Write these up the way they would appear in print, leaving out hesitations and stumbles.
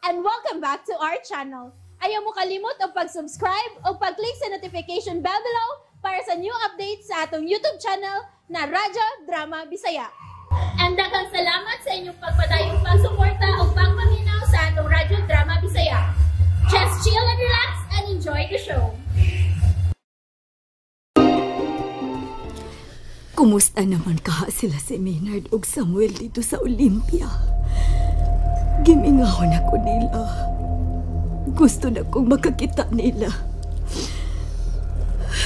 And welcome back to our channel. Ayaw mo kalimot og pag-subscribe o pag-click sa notification bell below para sa new updates sa atong YouTube channel na Radyo Drama Bisaya. And daghang salamat sa inyong pagpadayong pagsuporta o pagpaminaw sa atong Radyo Drama Bisaya. Just chill and relax and enjoy the show. Kumusta naman kaha sila si Maynard ug Samuel dito sa Olympia? Gimingahon ako nila. Gusto na kong makakita nila.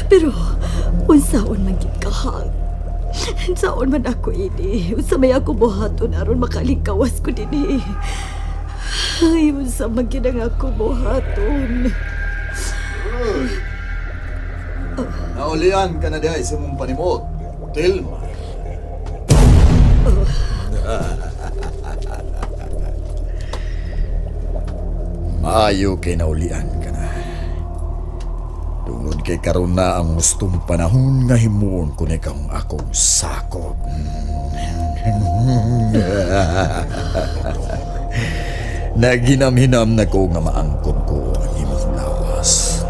Pero unsaon man gid kaha? Unsaon man ako ini? Unsa may ako buhaton aron makalingkawas ko dinhi? Ay, unsa man gid ang ako buhaton? Naulian ka na diay sa mong panimot, Tilma. Maayo kay naulian ka na. Tungod kay karon na ang gustong panahon nga himuon ko ni kang akong sakop. Naginam-hinam na ko nga maangkon ko ang imong lawas.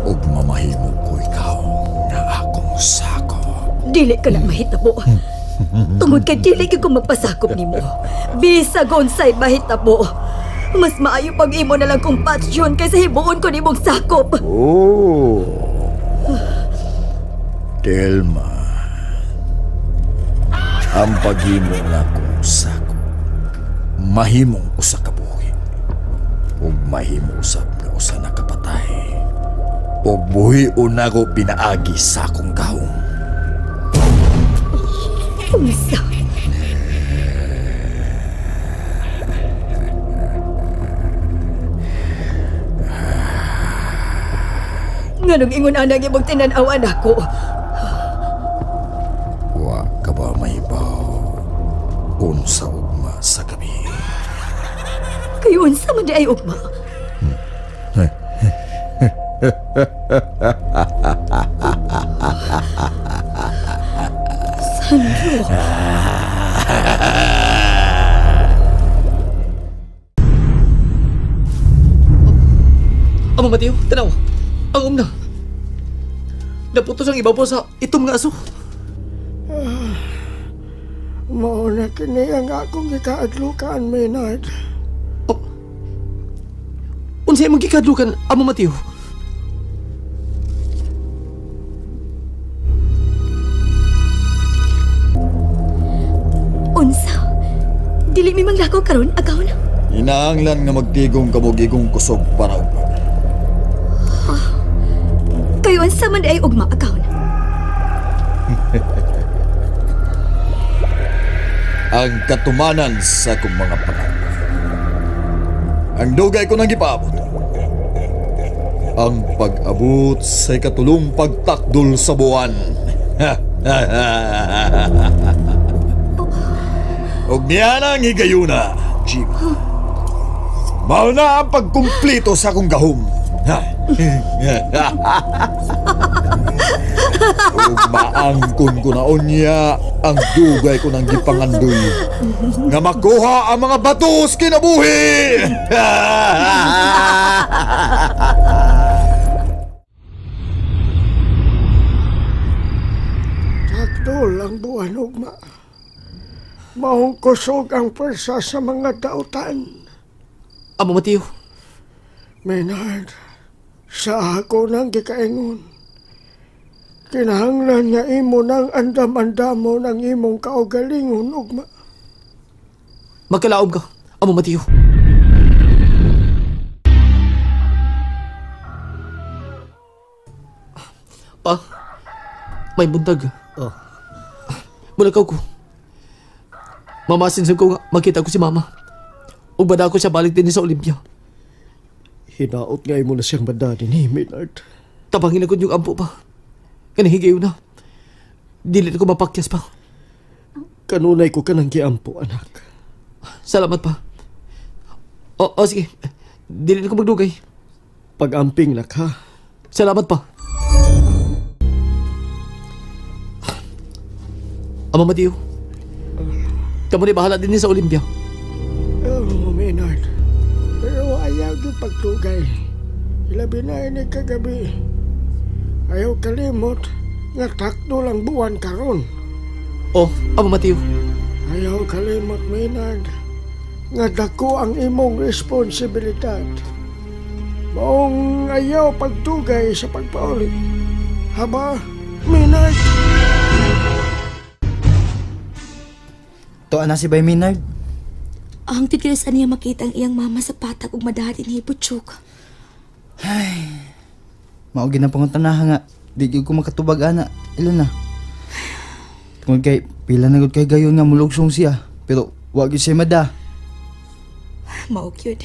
Ug mamahimo ko ikaw nga akong sakop. Dili ka lang mahitabo. Tungod kay dili ko magpasakop nimo. Bisag unsay mahitabo. Mas maayo pag imo na lang kong patsyon kaysa hibuon ko nimong sakop. Oh. Telma. Ang paghimo na kong sakop, mahimong usa ka buhi. Ug mahimo usab nga usa na kapatay. Ug buhi nako pinaagi sa akong gahom. Unsa? Nganong ingon anang imong tinan-awan ako? Wa ka ba mahibaw unsa ugma sa gabi? Kay unsa man di ay ugma? Sandro. Amo Mateo, tanaw. Ang umna. Naputos ang ibabaw sa itom nga aso. Mauna kini ang akong gikaadlukan, Maynard. Oh. Unsay imong gikaadlukan, Amo Mateo? Unsa? Dili mi manglakaw karon, agaw na. Inaanglan nga magtigong kamugigong kusog para ugma. Kayo unsa man ay ugma, agaw na. Ang katumanan sa akong mga pangako. Ang dugay ko nang gipaabot. Ang pag-abot sa ikatulong pagtakdol sa buwan. Og niya na ang higayuna, Jim. Mao na ang pagkumplito sa akong gahom. Ug maangkon ko na unya ang dugay ko ng gipangandoy nga makuha ang mga batos kinabuhi. Takdol ang buwan, ugma. Maong kusog ang pwersa sa mga dautan. Amo Mateo. Maynard, sa ako nang gikaingon. Kinahanglan nga imo nang andam-andamo ng imong kaugalingon, ugma. Magkalaob ka, Amo Mateo. Pa, may buntag. Oh. Mulakaw ko. Mamasin ko nga makita ko si Mama. Ug bada ko siya balik din sa Olympia. Hinaot nga imo na siyang banda din, eh, Maynard. Tabangin ako yung ampo pa. Kanahigayo na. Dili na ko mapakyas pa. Kanunay ko ka ng giampo, anak. Salamat pa. O, sige. Dili na ko magdugay. Pag-amping na ka. Salamat pa. Ama Mateo, kamu ni bahala din sa Olympia. Oh, Maynard. gyud pagtugay. Ilabi na ini kagabi. Ayaw kalimot nga takdo lang buwan karon. Oh, amo Mateo. Ayaw kalimot, Maynard, nga dako ang imong responsibilidad. Maong ayaw pagtugay sa pagpauli. Haba, Maynard. Tuwa na si Bay Maynard. Ang titilas niya makita ang iyang mama sa patag ug madahat ni Butchok. Ay, mao gid ang pangutanaha nga di gyud ko makatubag ana. Ilo na. Tungod kay pila na gud kay gayon nga mulugsong siya, pero wa gyud siya mada. Mao gyud.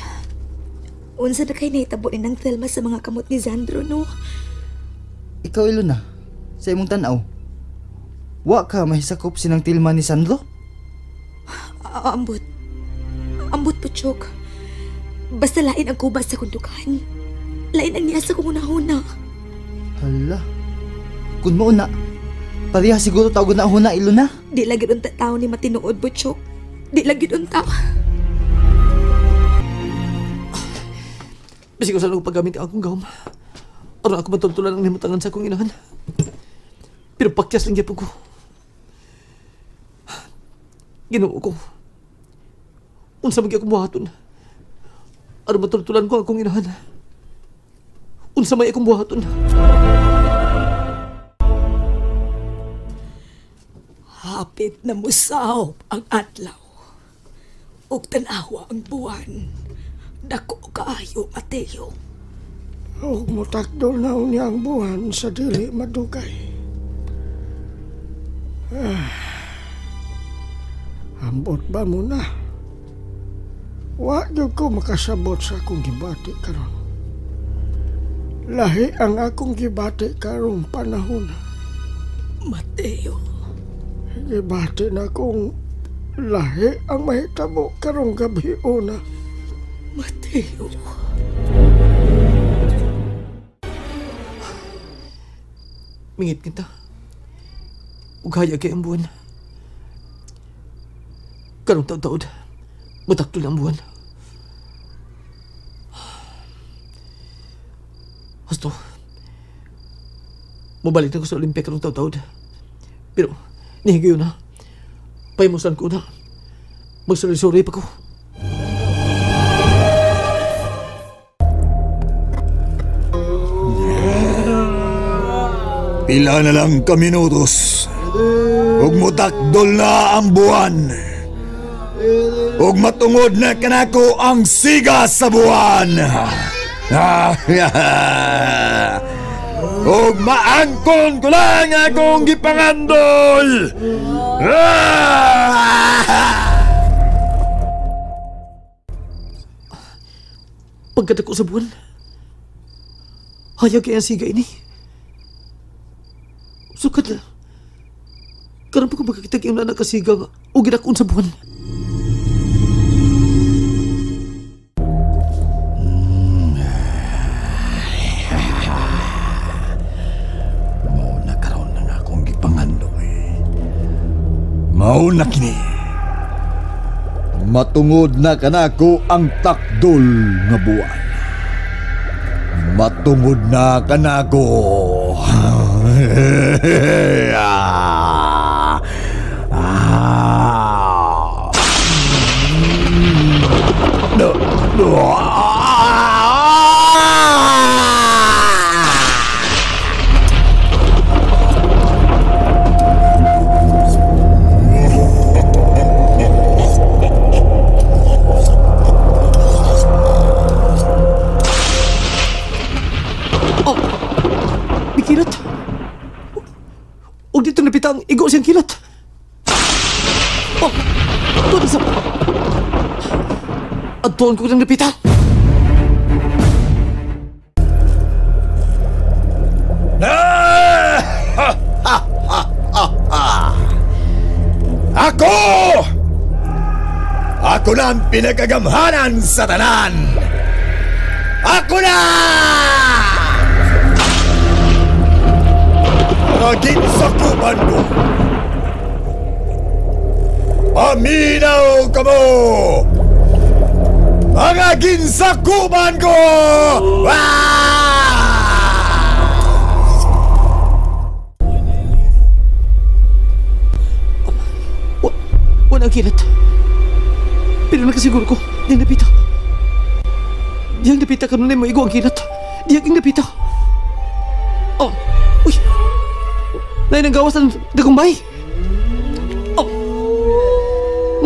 Unsa na kay nahitabo ni nang Thelma sa mga kamot ni Zandro, no? Ikaw, ilo na. Sa imong tan-aw, wa ka mahisakop sinang Tilma ni Sandro? Ambot. Ambot, Butchok. Basta lain ang kuba sa kundukan. Lain ang niya sa kung una-una. Hala. Kung mauna, pareha siguro tawag na huna, ilo na. Di lagi unta tao ni matinuod, Butchok. Di lagi unta. Bisig ko sa nung paggamit ang akong gawam. Aron ako matultulan ang himutangan sa akong inahan. Pero pakyas lang gyapon ko. Ginoo ko. Unsa man gyud akong buhaton? Aron matultulan ko ang akong inahan. Unsa may akong buhaton? Hapit na musaw ang adlaw. Ug tan-awa ang buwan. Dako kaayo, Mateo. Ug mutakdol na unya ang buwan sa dili madugay. Ambot ba mo na? Wa gyud ko makasabot sa akong gibati karon. Lahi ang akong gibati karong panahon. Mateo. Gibati na kong lahi ang mahitabo karong gabi una. Mateo. Mingit kita. Ug hayag kay ang buwan. Karong taud-taud, mataktol ang buwan. Husto, mabalik na ko sa Olympia karong taud-taud. Pero, nihigayon na. Pahimusan ko na. Magsorry-sorry pa ko. Pila na lang ka minutos. Ug mutakdol na ang buwan. Ug matungod na kanako ang siga sa buwan. Ug maangkon ko lang akong gipangandol. Pagkatako sa buwan, hayag kay ang siga ini. Sukad na. Karon pa ko makakita kayong anak kasiga o ginakon sa buwan. Mao na karon ang akong gipangandoy. Mao na kini. Matungod na kanako ang takdol nga buwan. Matungod na kanako. Oh, bikilat. Og dito napita ang igo siyang kilat. Oh, doon sa... At doon ko nang napita. Ako! Ako na ang pinagkagamhanan sa tanan! Ako na! Mga ginsakupan ko! Paminaw ka mo! Mga ginsakuban ko! Ah! Wala ang kilat. Pero nakasiguro ko, diyang napita. Diyang napita kanunay mo igo ang kilat. Diyang napita. Oh, uy! Nay nang gawas ang dagumbay. Oh,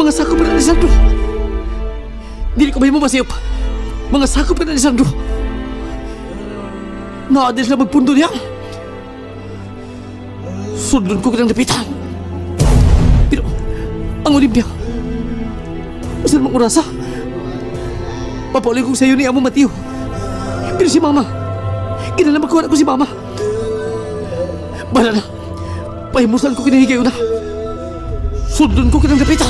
mga sakop na ni Sandro. Dili ko ba mo masayop? Mga sakop na ni Sandro. Naadil sila magpundo niya. Sundon ko kitang napita. Pero, ang Olimpia, basta namang orasa. Papauli ko sa iyo ni Amo Mateo. Pero si Mama, kinala magkuha ko si Mama. Bahala na, pahimusan ko kinahigayo na. Sundon ko kitang napita.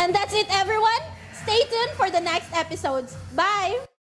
And that's it, everyone. Stay tuned for the next episodes. Bye!